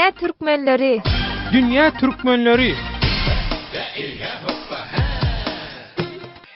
Dünýä türkmenleri! Dünýä türkmenleri!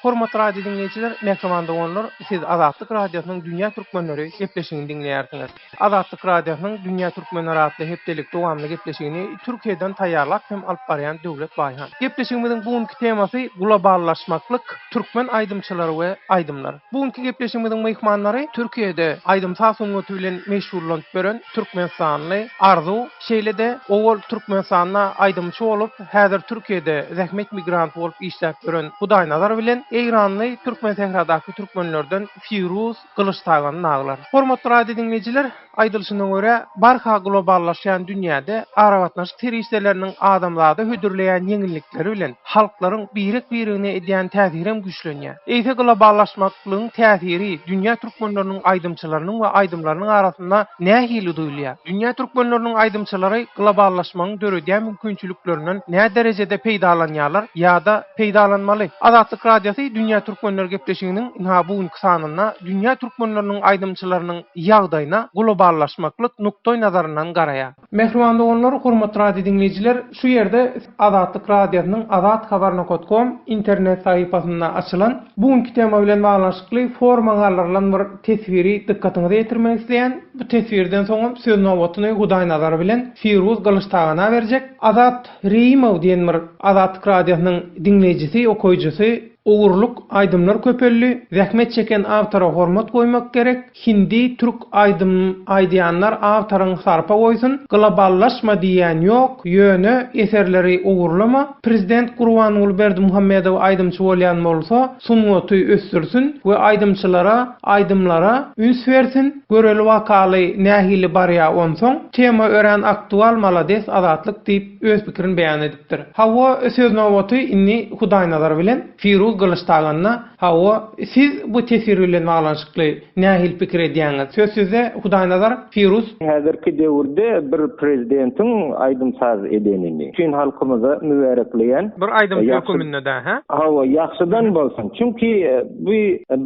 Hormatly radio diňleýjiler, mähriban doganlar, siz Azatlyk Radiosynyň Dünýä türkmenleri gepleşigini diňleýärsiňiz. Azatlyk Radiosynyň Dünýä türkmenleri atly hepdelik dowamly gepleşigini Türkiýeden taýýarlap hem alyp barýan Döwlet Baýhan. Gepleşigimiziň bu günki temasy Globallaşmaklyk, türkmen aýdymçylary we aýdymlar. Bu günki gepleşigimiziň myhmanlary Türkiýede aýdym-saz sungaty bilen meşgullanyp ýören türkmenistanly Arzuw, şeýle-de owal Türkmenistanda aýdymçy bolup, häzir Türkiýede zähmet migranty bolup işläp ýören Hudaýnazar bilen eýranly Türkmensähradaky türkmenlerden Firuz Gylyçtagan dagylar. Hormatly radio diňleýjiler, Aýdylyşyna görä, barha globallaşýan dünýäde aragatnaşyk serişdeleriniň adamzada hödürleýän ýeňillikleri bilen halklaryň birek-biregine edýän täsirem güýçlenýär. Eýse globallaşmaklygyň täsiri dünýä türkmenleriniň aýdymçylarynyň we aýdymlarynyň arasynda nähili duýulýar? Dünýä türkmenleriniň aýdymçylary globallaşmagyň döredýän mümkinçiliklerinden näderejede peýdalanýarlar ýa-da peýdalanmaly? Azatlyk Radiosy Dünýä türkmenleri gepleşiginiň ynha bu günki sanynda dünýä türkmenleriniň aýdymçylarynyň ýagdaýyna globallaşmaklyk nukdaý nazaryndan garaýar. Mähriban doganlar, hormatly radio diňleýjiler, şu ýerde Azatlyk Radiosynyň azathabar nokat kom internet sahypasynda açylan bu günki tema bilen baglanyşykly foruma galdyrylan bir teswiri dykgatyňyza ýetirmek isleýän. Bu teswirden soňam söz nobatyny Hudaýnazar bilen Firuz Gylyçtagana berjek. Azat Reýimow diýen bir Azatlyk Radiosynyň diňleýjisi, okaýjysy Ogurlyk aýdymlar köpeldi, zähmet çeken awtora hormat goýmak gerek, hindi, türk aýdym aýdýanlar awtoryň sarpa goýsun, globallaşma diýýän ýok, ýöne eserleri ogurlama, prezident Gurbanguly Berdimuhamedow aýdymçy bolýan bolsa sungaty ösdürsin we aýdymçylara, aýdymlara üns bersin, göreli wakaly nähili barýa onsoň, tema örän aktual malades Azatlyk diýip öz pikirini beýan edipdir. Edipdir. Hawa, söz nobaty indi Hudaýnazar bilen Firuz Gylyçtaganda. Hawa, siz bu teswir bilen baglanyşykly nähili pikir edýäňiz? Söz sizde, Hudaýnazar, Firuz. Häzirki döwürde bir prezidentiň aýdym-saz edenini bütin halkymyza mübärekleýän. Bir aýdymçy höküminde-dä, hä? Hawa, ýagşydan bolsun. Çünki bu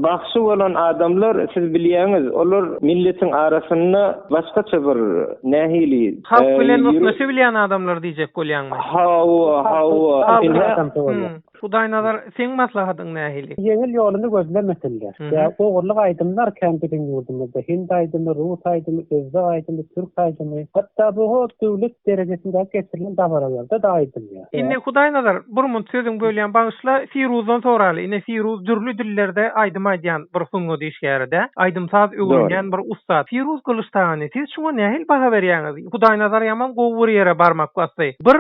bagşy bolan adamlar, siz bilýäňiz, olar milletiň arasynda başgaça bir nähili Halk bilen ysnyşybilýän adamlar diýjek bolýaňmy? Hawa, hawa. Ine. Hudaýnazar, seň maslahatyň nähili? Ýeňil ýoluny gözlemesinler. Ýa ogurlyk aýdymlar kän biziň ýurdumyzda. Hind aýdymy, rus aýdymy, özbek aýdymy, türk aýdymy. Hatda bu döwlet derejesindäki geçirilen dabaralarda-da aýdylýar. Indi Hudaýnazar, bir munt sözüňi bölýän bagyşla, Firuzdan soraly. Ine Firuz dürli dillerde aýdym aýdýan bir sungat işgäri-dä. Aýdym-saz öwrenýän bir ussat. Firuz Gylyçtagany, siz şuňa nähili baha berýäňiz? Hudaýnazar ýaman gowy bir ýere barmak basdy. Bir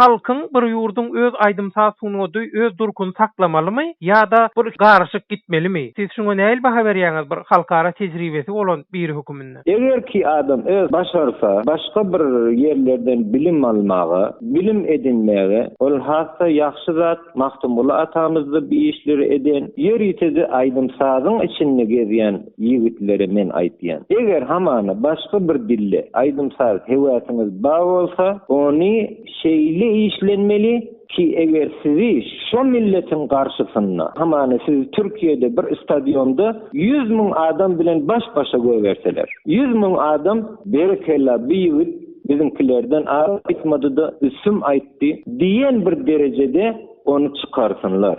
halkyň, bir ýurduň öz aýdym-saz sungaty öz durkuny saklamalymy ýa-da bir garyşyk gitmelimi? Siz şuňa nähili baha berýäňiz bir halkara tejribesi bolan biri höküminde? Eger ki adam öz başarsa başga bir ýerlerden bilim almaga, bilim edinmäge, ol has-da ýagşy zat, Magtymguly atamyzda bi işleri eden, ýörite-de aýdym-sazyň içinde gezýän ýigitlere men aýtýan. Eger hamana başga bir dilde aýdym-saz höwäsiňiz bar bolsa, ony şeýle işlenmeli, Ki eger sizi şo milletiň garşysynda, hamana sizi Türkiýede bir stadionda 100 müň adam bilen baş-başa goýberseler. 100 müň adam berekella bi ýigit biziňkilerden az aýtmady-da üstüm aýtdy diýen bir derejede ony çykarsynlar.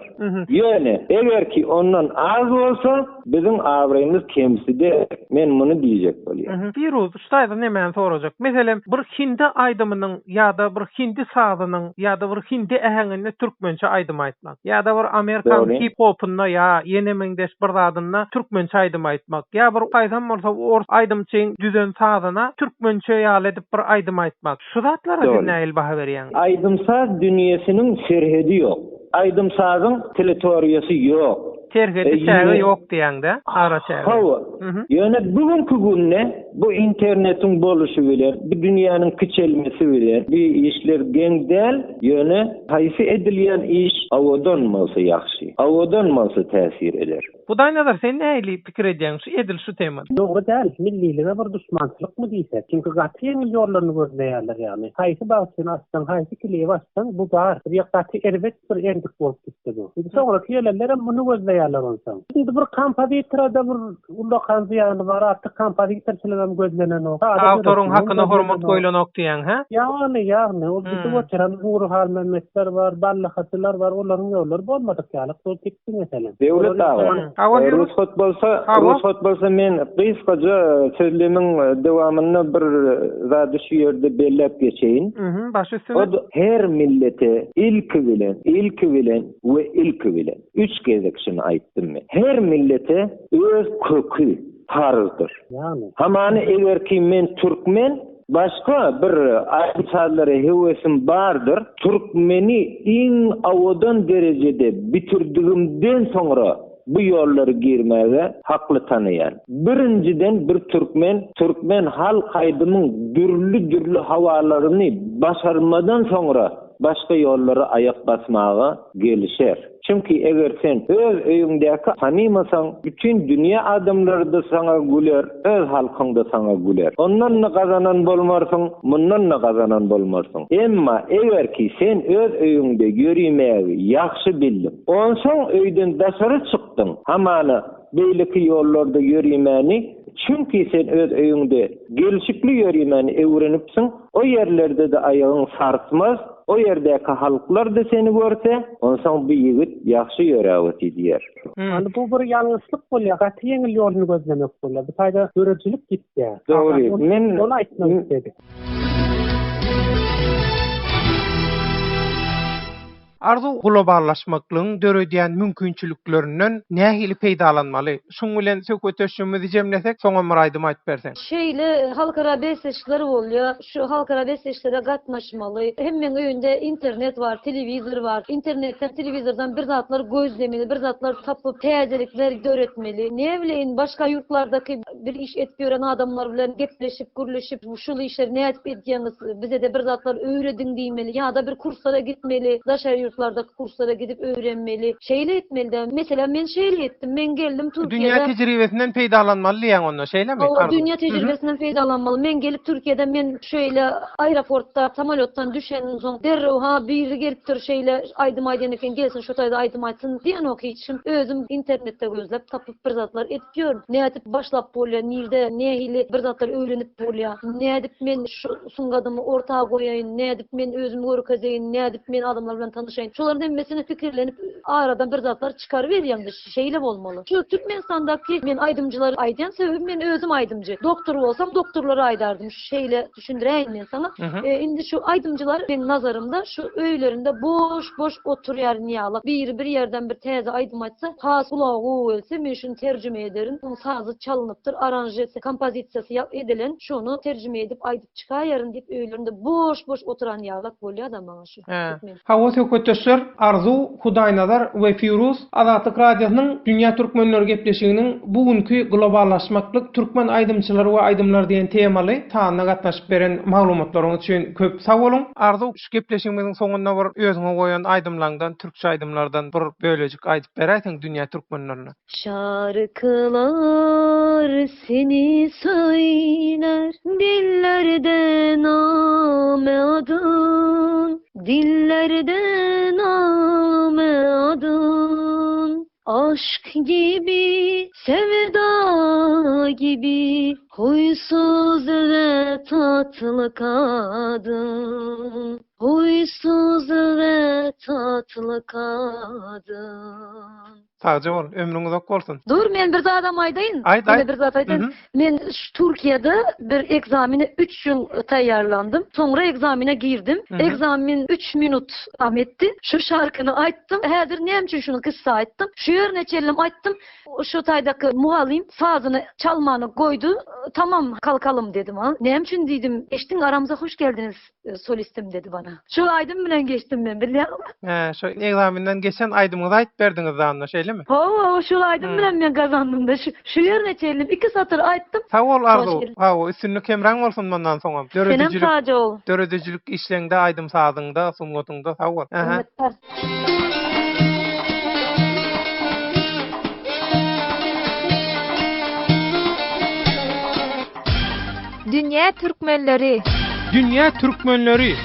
Ýöne eger ki ondan az bolsa biziň abraýymyz kemsider. Men muny diýjek bolýan. Firuz, şu taýda nemäni sorajak. Meselem, bir hindi aýdymynyň ýa-da bir hindi sazynyň ýa-da bir hindi äheňinde türkmençe aýdym aýtmak. Ýa-da bir amerikan hip-hopunda ýa ýene meňzeş bir zadynda türkmençe aýdym aýtmak. Ýa bir haýsam bolsa ors aýdymçyň düzen sazyna türkmençe ýaly edip bir aýdym aýtmak. Şu zatlara siz nähili baha berýäňiz? Aýdym-saz dünýesiniň serhedi ýok. Aýdym-sazyň teletoriýasy ýok. Serhedi, çägi ýok diýýäň-dä, araçägi. Hawa. Ýöne bu günki günde bu internetiň boluşy bilen, bu dünýäniň kiçelmesi bilen bu işler geň däl, ýöne haýsy edilýän iş owadan bolsa ýagşy. Owadan bolsa täsir eder. Hudaýnazar sen nähili pikir edýäň şu edil şu temada? Dogry däl, millilige bir duşmançylykmy diýsek. Çünki gaty ýeňil ýollaryny gözleýärler ýagny. Haýsy bagçyny açsaň, haýsy klibi açsaň bu bar. Bir gaty erbet bir endik bolup gitdi bu. Indi soňraky gelenlerem muny gözleýärler onsoň. Indi bir kompozitora-da bir ullakan zyýany bar, artyk kompozitorçylygam gözlenenok. Awtoryň hakyna hormat goýlanok diýýäň, hä? Ýagny, ýagny, ol gidip oturan Nury Halmämmetler bar, Bally Hajylar bar, olaryň ýollary bolmadyk ýaly bolup gitdi meselem. Döwlet aga, rugsat bolsa, rugsat bolsa men gysgaja sözlemiň dowamynda bir zady şu ýerde belläp geçeýin. Baş üstüne. O her millete ilki bilen, ilki bilen we ilki bilen, üç gezek şuny aýtdym men. Her millete öz köki parzdyr. Ýagny. Hamany egerki men türkmen, başga bir aýdym-sazlara höwesim bardyr, türkmeni iň owadan derejede bitirdigimden soňra bu ýollara girmäge hakly tanaýan. Birinjiden bir türkmen, türkmen halk aýdymyň dürli-dürli hawalaryny başarmadan soňra başga ýollara aýak basmaga gelişer. Çünki eger sen öz öýüňdäki tanymasaň, bütin dünýä adamlary-da saňa güler, öz halkyň-da saňa güler. Ondan-da gazanan bolmarsyň, mundan-da gazanan bolmarsyň. Emma egerki sen öz öýüňde ýörimägi ýagşy bildiň, onsoň öýden daşary çykdyň, hamana beýleki ýollarda ýörimäni, çünki sen öz öýüňde gelşikli ýörimäni öwrenipsiň, o ýerlerde-de aýagyň sarsmaz, o ýerdäki halklar-da seni görse, onsoň bu ýigit ýagşy ýöräp oty diýer. Ýagny bu bir ýalňyşlyk bolýar, gaty ýeňil ýoluny gözlemek bolýar. Bu taýda döredijilik ýitýär. Dogry. Men ony aýtmak isledim. Arzuw globallaşmaklygyň döredýän mümkinçiliklerinden nähili peýdalanmaly? Şuň bilen söhbetdeşligimizi jemlesek, soňam bir aýdym aýdyp berseň. Şeýle halkara bäsleşikler bolýar. Şu halkara bäsleşiklere gatnaşmaly. Hemmeň öýünde internet bar, telewizor bar. Internetden, telewizordan bir zatlar gözlemeli, bir zatlar tapyp, täzelikler döretmeli. Näbileýin, başga ýurtlardaky bir iş edip ýören adamlar bilen gepleşip, gürleşip, şul işleri nädip edýäňiz, bize-de bir zatlar öwrediň diýmeli ýa-da bir kurslara gitmeli, daşary ýurtlardaky kurslara gidip öwrenmeli. Şeýle etmeli-dä. Meselem, men şeýle etdim. Men geldim Türkiýede. Dünýä tejribesinden peýdalanmaly diýýäň onda, şeýlemi? Hawa, dünýä tejribesinden peýdalanmaly. Men gelip Türkiýede men şeýle aeroportda samolýotdan düşenimsoň soň derrew ha biri gelipdir şeýle aýdym aýdýan eken gelsin şu taýda aýdym aýtsyn diýenok hiç kim. Özüm internetde gözläp tapyp bir zatlar edip ýörün. Nädip başlap bolýar, nirde, nähili bir zatlar öwrenip bolýar, nädip men şu sungadymy orta goýaýyn, nädip men özümi görkezeýin, nädip men adamlar bilen tanyşaýyn. Şolaryň hemmesini pikirlenip aradan bir zatlar çykaryberýäň-de, şeýle bolmaly. Şu Türkmenistandaky men aýdymjylary aýdýan, sebäbi men özüm aýdymjy. Doktor bolsam doktorlara aýdardym. Şeýle düşündiräýin men saňa. Indi şu aýdymjylar meň nazarymda şu öýlerinde boş-boş oturýar ýaly. Biri bir ýerden bir täze aýdym aýtsa, has gulaga gowy gelse, men şuny terjime ederin. Onuň sazy çalynypdyr, aranžesi, kompozisiýasy edilen, şony terjime edip aýdyp çykaýaryn diýip öýlerinde boş-boş oturan ýalak bolýa-da maňa şu. Türkmen. Hawa söhbetdeşler Arzuw, Hudaýnazar we Firuz Azatlyk Radiosynyň Dünýä Türkmenleri gepleşiginiň bu günki Globallaşmaklyk türkmen aýdymçylary we aýdymlary diýen temaly sanyna gatnaşyp beren maglumatlaryňyz üçin köp sag boluň. Arzuw şu gepleşigimiziň soňunda bir özüňe goýan aýdymlaňdan türkçe aýdymlardan bir bölejik aýdyp beräýseň dünýä türkmenlerine. Şarkylar seni söyler dillerde name adın Dillerde name adın Aşk gibi sevda gibi Huysuz ve tatlı kadın Huysuz ve tatlı kadın. Sagja bol, ömrüň uzak bolsun. Dur men bir zadam aýdaýyn. Aýt, aýt. Bir zat aýdaýyn. Men şu Türkiýede bir ekzamene 3 ýyl taýýarlandym. Soňra ekzamene girdim. Ekzamin 3 minut dowam etdi. Şu şarkyny aýtdym. Häzir näme üçin şuny kyssa aýtdym? Şu ýerine çenlem aýtdym. Şu taýdaky mugallym sazyny çalmany goýdy. Tamam, kalkalym dedi maňa. Näme üçin diýdim. Eşdiň aramyza hoş geldiniz. Solistim dedi bana. Şu aýdym bilen geçdim men bilýäňmi? Hä, şu ekzamenden geçen aýdymyňyzy aýdyp berdiňiz da onda, şeýlemi? Hawa, şul aýdym bilen men gazandym-da. Şu şu ýerine çenli iki satyr aýtdym. Sag bol Arzuw. Hawa, üstünlik hemraň bolsun mundan soňam. Senem Döredijilik sagja bol. döredijilik işleňde, aýdym-sazyňda, sungatyňda sag bol. Aha. Minnetdar. Dünýä türkmenleri. Dünýä türkmenleri.